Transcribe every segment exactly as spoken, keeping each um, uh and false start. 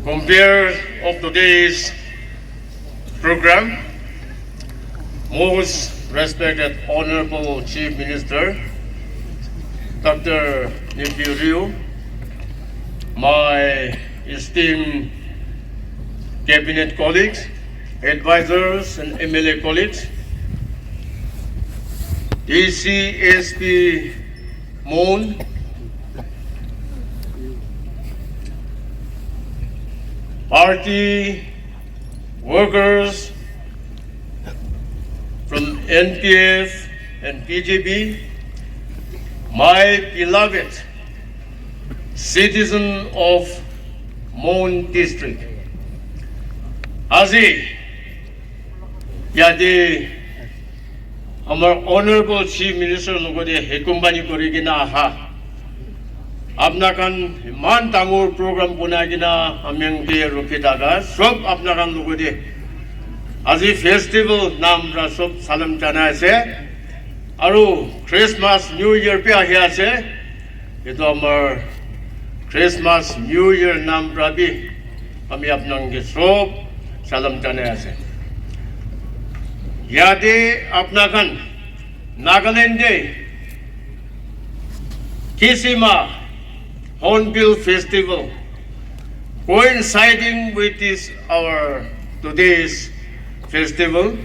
Compere of today's program, most respected Honorable Chief Minister, Doctor Neiphiu Rio, my esteemed cabinet colleagues, advisors and M L A colleagues, D C S P Mon, party workers from N P F and P G P, my beloved citizen of Mon District. Aji yate amar Honorable Chief Minister logote hekombani kori kena aha. Apna khan iman dangor program bonai kena ameng ke rukhi thaka. Sob apna khan logote aji festival nam pra sob salam janai ase. Aru Christmas, New Year bi ahi ase. Etu amar Christmas, New Year nam pra bi ami apnang ke sob salam janai ase. Yate apna khan Nagaland te Kisima Hornbill Festival coinciding with this our today's festival.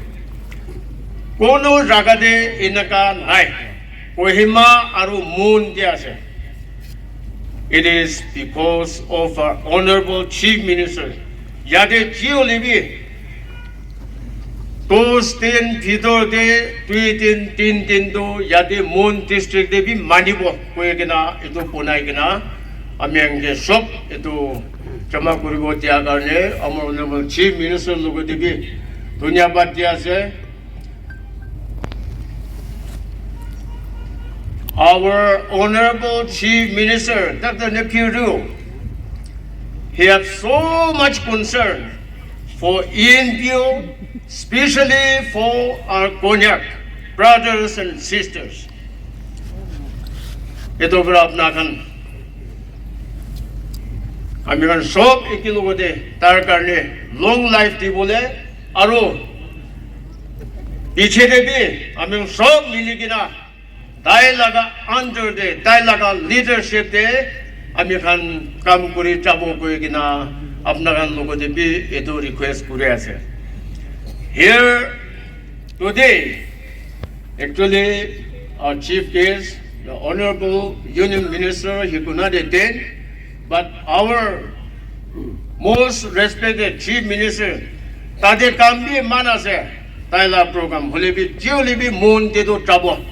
Kono jaga te enaka nai. Kohima aru Mon te ase. It is because of our Honorable Chief Minister. Yate ji hoile bi dos din bhitor te dui din, tin din tu yate Mon District te bi manibo koi kena etu bonai kena ami khan ke sob etu jama kuribo dia karne amar Honorable Chief Minister logote bi dhanyabad dia ase. Our Honorable Chief Minister, Doctor Neiphiu Rio, he have so much concern for E N P O, especially for our Konyak brothers and sisters. Etu para apna khan, ami khan sob ekelogote tar karne long life dibole aru piche te bi ami khan sob mili kena tai laga under te, tai laga leadership te ami khan kam kuri jabo koi kena apna khan logote bi etu request kuri ase. Here today, actually, our chief guest, the Honorable Union Minister, he could not attend, but our most respected Chief Minister, tate kam bi man ase, tai la program, hole bi, ji hole bi mon te to jabo.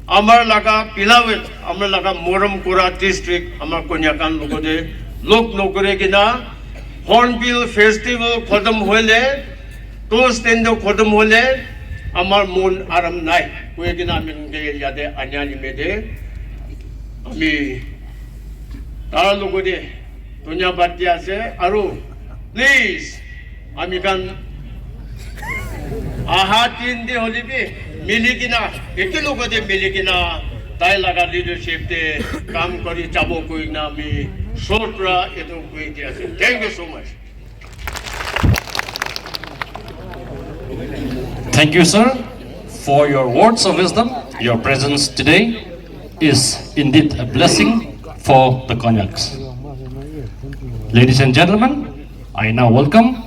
Amar laga beloved, amar laga morom kura district, amar Konyak khan logote log nokore kena Hornbill Festival khotom hoile, dos din to khotom hoile, amar mon aram nai. Koi kena ami khan ke yate anya nimite ami tar logote dhanyabad dia ase. Aru please, ami khan aha din te hole bi mili kena, ekelogote mili kena, tai laga leadership te kam kuri jabo koi kena ami short pra etu koi dia ase. Thank you so much. Thank you, sir, for your words of wisdom. Your presence today is indeed a blessing for the Konyaks. Ladies and gentlemen, I now welcome